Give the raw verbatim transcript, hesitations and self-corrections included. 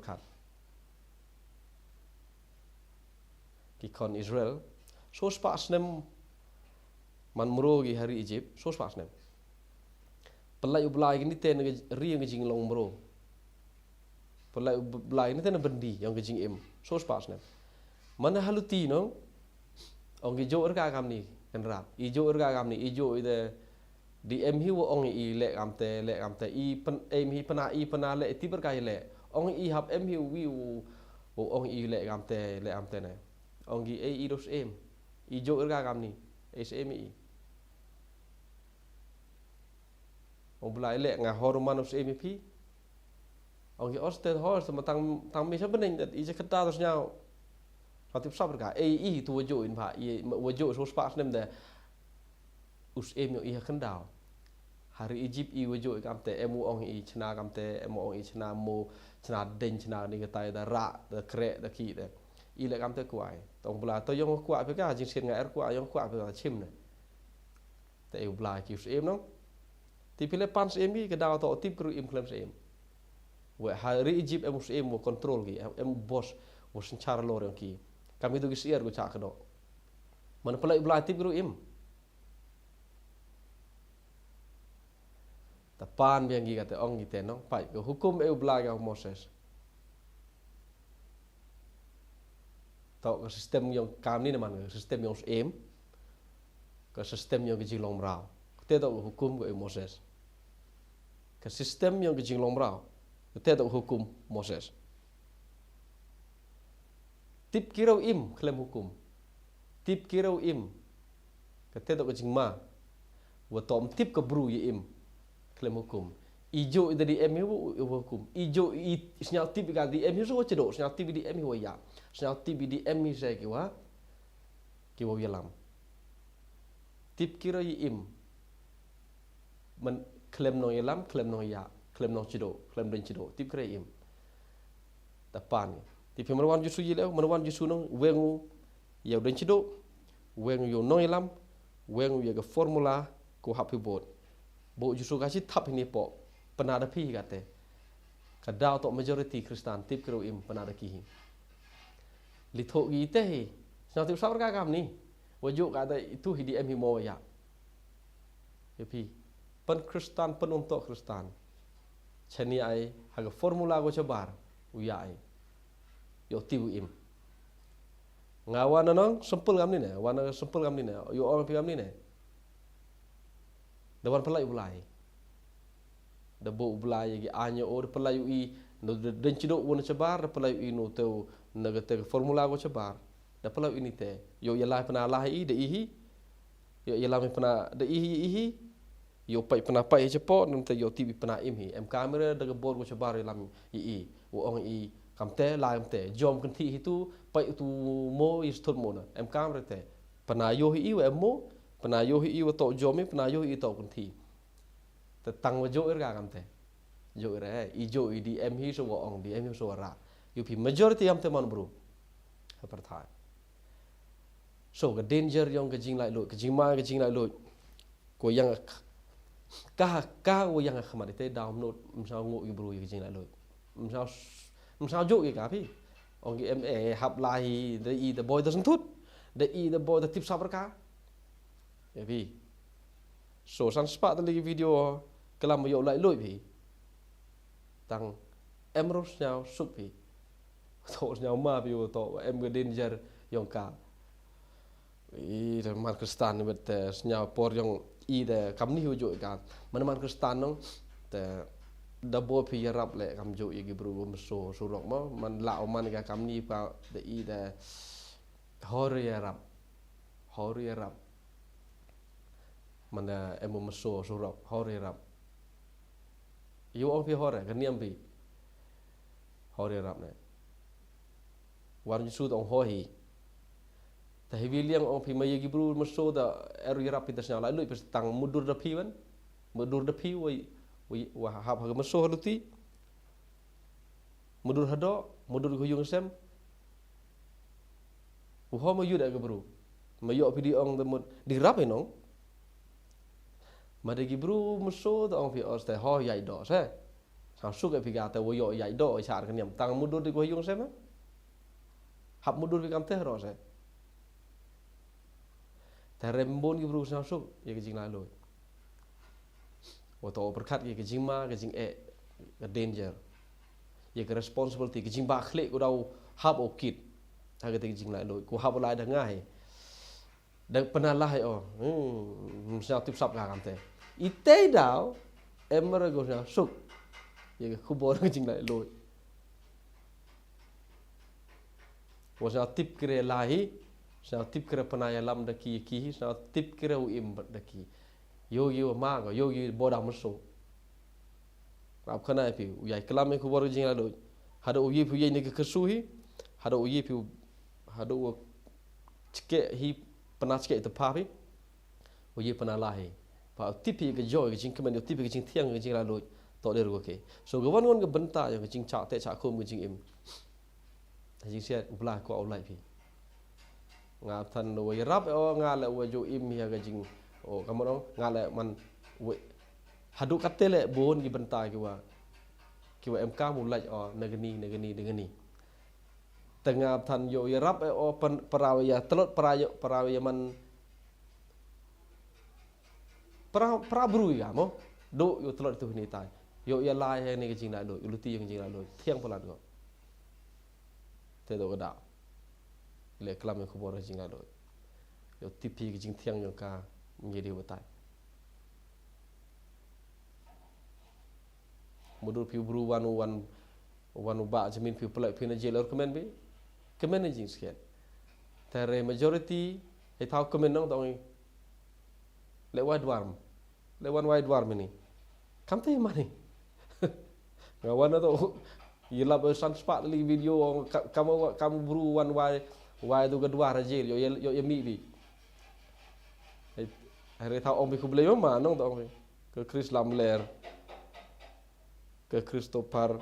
Khat. Ki khon Israel, so spah snem man mro ki ha ri Egypt, so spah snem. Pynlait U Blai kine te na ka ri ka jinglong mro. Pynlait U Blai kine te na byndi ïa ka jingim, so spah snem. Man ha luti nong, ong ki jooh rka kamni, kan rap. I jooh rka kamni, i jooh i de, di em hi wa ong i leh kamte, leh kamte, i pyn, em hi pynah, i pynah leh, i tip rka i leh. Ong i hap em hi wi u, u ong i leh kamte, leh kamte ne. Ong ki ei i dos em. I jooh rka kamni, ei sem i. Ong Blai leh nga hor man u sem i phi. Ong ki os te hor, te ma tang, tang mi sa beneng, i je kata dos nyau. Ka tip sap rka, ei i tu wa jooh in pha, i wa jooh so spah snem de. Us em ïoh i ha khyndaw. Ha ri Egypt i wa jooh i kamte, em u ong i chna kamte, em u ong i chna mo, chna deng, chna ni katai da ra, da kreh, da ki de. I leh kamte kwai. Tong Blai, to ïong kwah phi ka, jingsien nga er kwah, ïong kwah phi ka, chim ne. Te U Blai ki us em nong. Te phi leh pan us em ki, ka daw to tip kru im khlem us em. Wa ha ri Egypt em us em wa control ki, em, em boss, wa synchar lor ïong ki. Kam i tu ki sier ku chak kdo. Man pynlait U Blai tip kru im. Ta pan biang ki kate ong ki te nong, pait ka hukum e U Blai ka Moses. To ka system ïong kamni ne man, ka system ïong us em, ka system ïong ka jinglong mraw. Kate to ka hukum ka e Moses. Ka system ïong ka jinglong mraw. Kate to ka hukum Moses. Tip ki rew im, khlem hukum. Tip ki rew im. Kate to ka jingma. Wa to ym tip ka bru ïa im. Khlem hukum. I jooh i da di em hi wa, wa hukum. I jooh i sñiaw tip i ka di em hi sa wa chdo. Sñiaw tip i di em hi wa ïa. Sñiaw tip i di em hi sa ki wa. Ki wa ïalam. Tip ki rew ïa im. Man khlem nong ïalam, khlem nong ïa, khlem nong chdo, khlem deng chdo. Tip ki rew im. Ta pan. Te phi man wan Jisu ïa leh, man wan Jisu nong, weng u, ïa u deng chdo, weng u ïa u nong ïalam, weng u ïa ka formula, ko hap hi bot. Bo Jisu ka chi thap hi ni po, pynah da phi hi kate. Ka daw to majority Khristan, tip ki rew im, pynah da ki hi. Li thoh ki te hi, sñiaw tip sap rka kamni, wa jooh ka da itu hi di em hi mo wa ïa. Ïa phi, pan Khristan, pan um to Khristan. Chani ai, ha ka formula ko chabar, u ïa ai. Ïoh tip u im. Nga wan na nong, simple kamni ne, wan na simple kamni ne, ïoh ong phi kamni ne. Da wan pynlait U Blai. Da bo U Blai ïa ki año o, da pynlait u i, no da deng chdo u na chabar, da pynlait u i no te u, na ka te ka formula ko chabar. Da pynlait u i ni te, ïoh ïa lai pynah lai i, da i hi. Ïoh ïa lai pynah, da i hi, i hi. Ïoh pait pynah pait hi chapo, nam te ïoh tip i pynah im hi. Em kamera da ka bor ko chabar ïa lam i i. U ong i kamte, lai kamte. Jom kynthih hi tu, pait tu mo, i sthut mo na. Em kamera te. Pynah ïoh hi i wa em mo, pynah ïoh hi i wa to jom i, pynah ïoh hi i to kynthih. Te tang wa jooh i rka kamte. Jooh i re, i jooh i di em hi sa wa ong, di em hi sa wa ra. Ïoh phi majority kamte man bru. Ha pyrthai. So, ka danger ïong ka jinglaitluid, ka jingma ka jinglaitluid. Ko ïang ka, ka ko ïang ka khmat ite daw mnut, msñiaw nguh ki bru ïa ka jinglaitluid. Msñiaw, msñiaw jooh ïa ka phi. Ong ki em e hap lai da i da boi da syntut. Da i da boi da tip sap rka. Ïa phi. So san spah tylli ki video klam ïoh laitluid phi. Tang em ruh sñiaw suk phi. To sñiaw ma phi to em ka danger ïong ka. I te man Khristan ni bet te sñiaw por ïong i te kamni hu jooh ka. Man man Khristan nong te da bo phi ïarap le kam jooh ïa ki bru mso surok mo. Man la o man ka kamni ka te i te hor ïarap. Hor ïarap. Man da em mso surok hor ïarap. Ïoh ong phi hor ka niam phi. Hor ïarap ne. Wan Jisu tong ho hi. Ta hi wi liang ong phi ma ïa ki bru mso da er ïarap phi ta sñiaw laitluid phi tang mudur da phi wan. Mudur da phi wa, wa, wa hap ha ka mso ha luti. Mudur hadoh, mudur ko yung sem. U ho ma ïoh da ka bru. Ma ïoh phi di ong da mut di rap i nong. Ma da ki bru mso da ong phi os te ho ïai doh se. Sngewsuk ïa phi kata, wa ïoh ïaid doh ïa shar ka niam. Tang mutdur di ko ha ïung se ma. Hap mutdur phi kamte ruh se. Te rem bun ki bru sngewsuk ïa ka jinglaitluid. Wa to pyrkhat ïa ka jingma, ka jingeh, ka danger. Ïa ka responsibility, ka jingbakla ko daw hap u kit. Ha kata ka jinglaitluid. Ko hap u lai da nga hi. Da pynlah hi o. Hmm, sngewtip sap ka kamte. Itei daw, em re ko sngewsuk ïa ka khubor ka jinglaitluid. Wa sngewtip kre lai hi, sngewtip kre pynïalam da ki ki hi, sngewtip kre u im da ki. Ïoh ïoh ma ko, ïoh ïoh boda musu. Rap khana ïa phi, u ïai klam ïa ka khubor ka jinglaitluid. Haduh u ïoh phi u ïai ne ka kyrsu hi, haduh u ïoh phi u, haduh u chke hi, pynah chke ïa ta pha phi. U ïoh pynlah hi. Ba u tip hi ka joy ka jingkmen, u tip hi ka jingthiang ka jinglaitluid. To der ko ke. So ka wan ngon ka bynta ïa ka jingchah te chah khum ka jingim. Ka jingsiat u Blai ko u lai phi. Nga than wa ïarap o nga le wa ju im ïa ka jing. O ka mon ong nga le man wa. Haduh kate le bun ki bynta ki wa. Ki wa em kam u lai o na gani na gani na gani. Te nga than ïoh ïarap o pan para wa ïa tlot para ïa para wa ïa man. Para para bru ïa mo. Do ïoh tlot tu ni tai. Ïoh ïa lai ïa ni ka jinglaitluid, ïoh luti ïa ka jinglaitluid. Thiang palat ko. Te do ka da. Le klam ïa khubor ka jinglaitluid. Ïoh tip hi ka jingthiang ïoh ka ngi di batai. Mutdur phi u bru wan u wan wan u ba jamin phi u pelek phi na jel or kmen bi. Kmen na jingskhet. Te re majority hei thaw kmen nong tong i. Le wai dwarm. Le wan wai dwarm ini. Kam te mani. Nga wan na to. Ïa lap san spah li video ka- kam wa- kam bru wan wai wai tu ka dwar jel ïoh ïoh ïoh mi bi. Hei hei re thaw ong bi khublei ma nong tong i. Ka Chris Lamler. Ka Christopher